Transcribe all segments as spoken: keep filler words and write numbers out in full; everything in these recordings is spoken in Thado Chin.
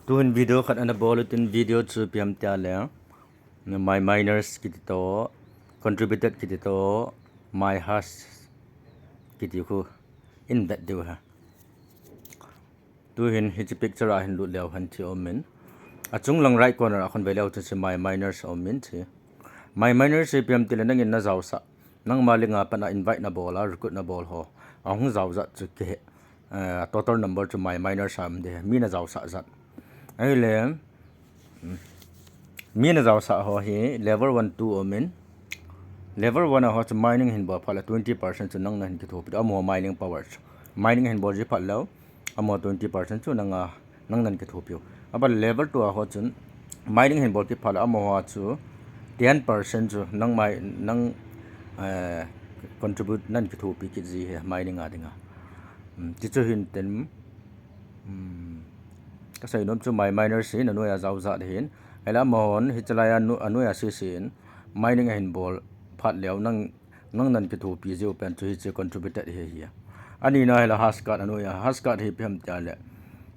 Tuhin video khat ana bol utin, video chu ipi ham tia le, My Miners kiti toh, Contributed kiti toh, My Hash kiti khu in vet diu ahi. Tuhin hiche picture a hin lut leu hen ti um in, achung lang right corner a khun ve leu chu hiche My Miners um in ti. My Miners hi ipi ham ti le, nangin na jaosah, nangma link a pat a invite na bol a, recruit na bol ho, ahung jaosah chu kihe, eh, total number chu My Miners a um ding, mi na jaosah jat. Ahile, mm, mi na jaosah ho hi level one, two um in. Level one a ho chu mining hin bol phat le twenty percent chu nang na hin kithopi, amaho mining power chu. Mining hin bol ji phat leu, amaho twenty percent chu nang a, nang nan kithopi u. Aban level two a ho chun mining hin bol kit phat le amaho a chu ten percent chu nang mai, nang, eh, contribute nan kithopi kit ji ahi mining a dinga. Hmm, ti chu hin ten, hmm, ka sei nom chu My Miners hi na noi a jao jat ahin. Ahile amahon hiche lai a nu-, a noi a sese in mining ahin bol phat leu nang, nang nan kithopi jiu pen chu hiche contributed hi ahi. Ani na ahile Hashcard a noi a, Hashcard hi ipi ham tia le,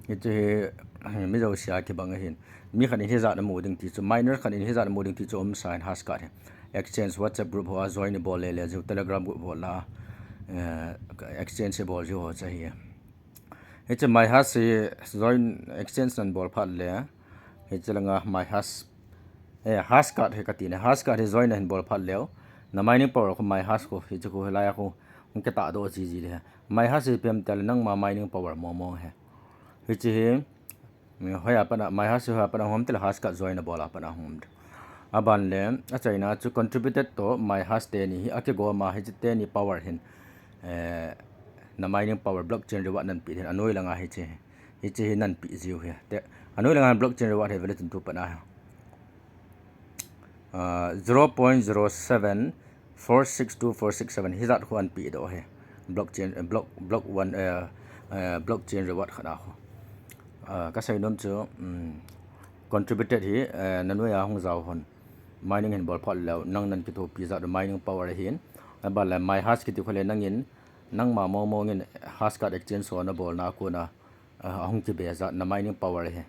hiche hi, hi mi jouse a kibang ahin. Mi khat in hijat na mu ding ti chu, miner khat in hijat na mu ding ti chu um sa in Hashcard hi. Exchange WhatsApp group ho a join i bol le le jiu, Telegram group ho la, eh, exchange i bol jiu ho chu ahi. Hiche My Hash hi join exchange nan bol phat le, hiche langa My Hash, eh, Hashcard hi kati ne, Hashcard hi join nahin bol phat leu, na mining power khu My Hash khu, hiche khu hilai a khu, hung kitah doh ji ji le. My Hash hi ipi ham tia le nangma mining power momo ahi. Hiche hi, mi hoiya pat a, My Hash hi hoiya pat a hung um ti le Hashcard join na bol a pat a hung um. Aban le, achaina chu contributed toh My Hash teni hi akigom a, hiche teni power hin, eh, na mining power blockchain reward nan pe ding, a noi langa hiche, hiche hi nan pe jiu ahi. Te, a noi langa blockchain reward hi vele tin tu pat a, ah, zero point zero seven four six two four six seven hijat khu an pe doh ahi. Blockchain, eh, block, block one, eh, eh, blockchain reward khat a khu. Ah, ka sei nom chu, um, contributed hi, eh, na noi a hung jao hon mining hin bol phat leu, nang nan kithopi jat u mining power ahin. Aban le My Hash kiti khu le nangin, nangma momo ngin Hashcard exchange ho na bolna a kona, ah, ahung kibe jat na mining power ahi.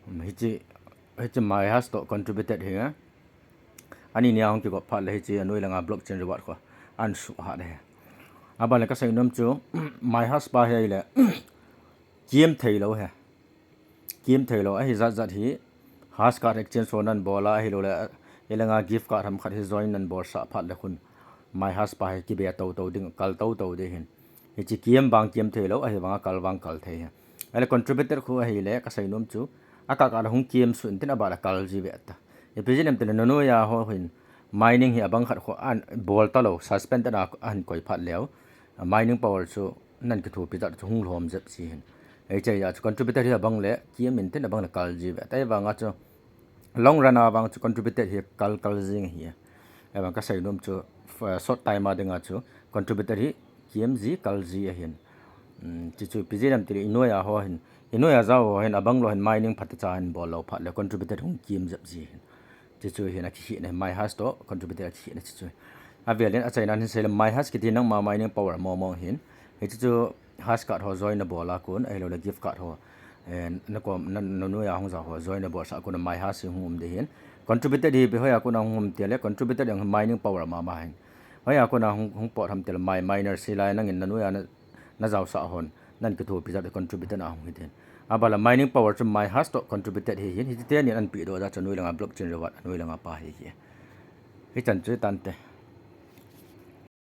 Um, hiche, hiche My Hash toh contributed hi, eh. Ani nia hung kigop phat le hiche a noi langa blockchain reward khu an suhat ahi. Aban le ka sei nom chu, My Hash pa hi ahile, kiem thei lou ahi. Kiem thei lou ahi jat jat hi, Hashcard exchange ho nan bol a ahilou le, hilanga gift card ham khat hi join nan bol sah phat le khun, My Hash pa hi kibe tou tou ding, kal tou tou ding ahin. Hiche kiem vang kiem thei lou, ahivanga kal vang kal thei ahi. Ahile contributed khu ahile, ka sei nom chu, akah kah le hung kiem suh intin, aban le kal ji ve ta. Ipi jeh inem ti le na noi a ho hin, mining hi abang khat khu an bol ta lou, suspend ta na ahin koi phat leu, mining power chu nan kithopi jat chu hung lhom jep ji ahin. Hiche a chu contributed hi abang le kiem intin, abang le kal ji ve ta, ahivanga chu long run a vang chu contributed hi kal kal jing ahi. Ahivang ka sei nom chu, f-, short time a dinga chu contributed hi kiem ji, kal ji ahin. Um, ti chu ipi jeh inem ti le i noi a ho hin, i noi a jao ho hin abang lou hin mining phatecha hin bol lou phat le contributed hung kiem jep ji ahin. Ti chu hin akikhehna, My Hash toh contributed akikhehna ti chu. Avel in achaina hin sei le My Hash kiti nangma mining power momo ahin. Hiche chu Hashcard ho join na bol a kon, ahilou le gift card ho, eh, na kom, na, na noi a hung jao ho join na bol sah a kon a My Hash hi hung um ding ahin. Contributed hi ipi hoiya kon a hung um ti le, contributed hi mining power mama ahin. Hoiya kon a hung, hung pot ham ti le My Miners hilai nangin na noi a na, na jaosah hon nan kithopi jat contributed a hung hi ding. Aban le mining power chu My Hash toh contributed hi ahin, hiche teni an pe doh jat chu a noi langa blockchain reward, a noi langa pa hi ahi. Hichan chu tante.